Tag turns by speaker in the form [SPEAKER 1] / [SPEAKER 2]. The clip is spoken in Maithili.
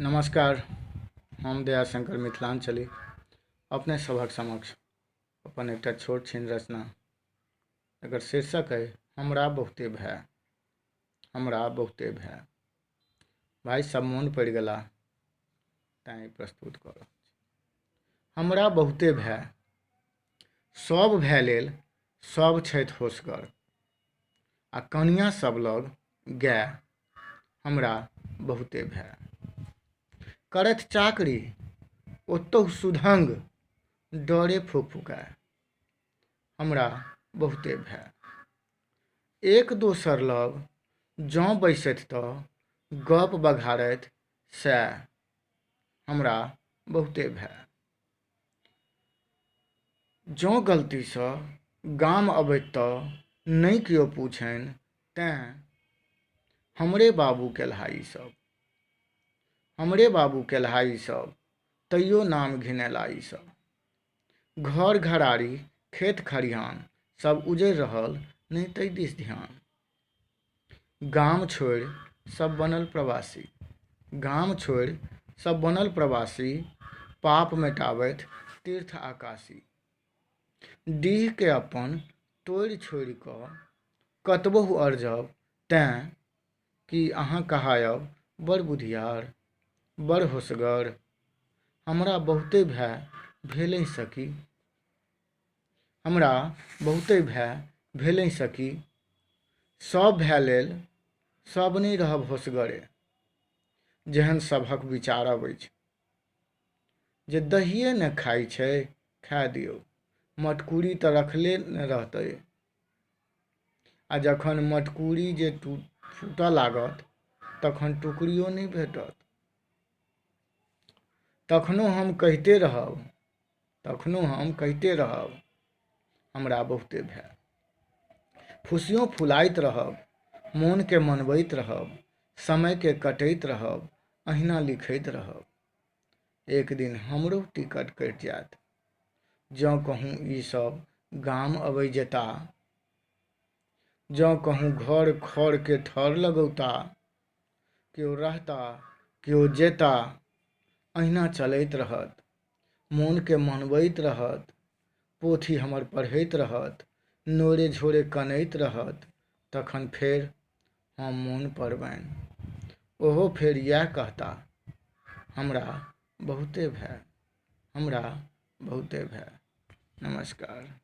[SPEAKER 1] नमस्कार, हम दयाशंकर मिथिलांचली अपने सभक समक्ष अपन एकटा छोट छिन रचना एकर शीर्षक अइ हमरा बहुते भय। हमरा बहुते भय। भाइ सब मोन पड़ि गेला तैं प्रस्तुत कऽ रहल छी। हमरा बहुते भय। सब भय लेल सब छथि होशगर आ कनिया सब लग गाय। हमरा बहुते भय। करथि चाकरी ओतहु सुधंग डरे फुकफुकाय। हमरा बहुते भय। एक दोसर लग जँ बैसथि तऽ गप बघारथि सएह। हमरा बहुते भय। जँ गलतीसँ गाम अबथि तऽ नहि केओ पूछनि तैं हमरे बाबू केलहा ई सब। हमरे बाबू केलहा ई सब तैयो नाम घिनेला ई सब। घर घरारी खेत खरिहान सब उजड़ि रहल नहि ताहि दिस ध्यान। गाम छोड़ि सब बनल प्रवासी। गाम छोड़ि सब बनल प्रवासी पाप मेटाबथि तीर्थ आकाशी। डीह के अपन तोड़ि छोड़ि कऽ कतबहु अरजब तैं कि अहाँ कहायब बड़ बुधियार बड़ होशगर। हमरा बहुते भय भेलहि सखी। हमरा बहुते भय भेलहि सखी। सब भय लेल सब नहि रहब होशगरे। जेहन सभक विचारब अछि जे दहिए ने खाइ छै खाए दियौ, मटकूरी तऽ रखले ने रहतै। आ जखन मटकूरी जे फूटऽ लागत तखन टुकड़ियो नहि भेटत। तखनो हम कहिते रहब, तखनो हम कहिते रहब हमरा बहुते भय। फुसियो फुलाइत रहब, मोनके मनबैत रहब, समयके कटैत रहब, अहिना लिखैत रहब। एक दिन हमरो टिकट कटि जायत। जँ कहूँ ई सब गाम अबै जेता, जँ कहूँ घर खरके ठर लगौता, केओ रहता केओ जेता, अहिना चलैत रहत, मोनके मनबैत रहत, पोथी हमर पढ़ैत रहत, नोरे झोरे कनैत रहत, तखन फेर हम मोन पड़बनि। ओहो फेर इएह कहता, हमरा बहुते भय, हमरा बहुते भय। नमस्कार।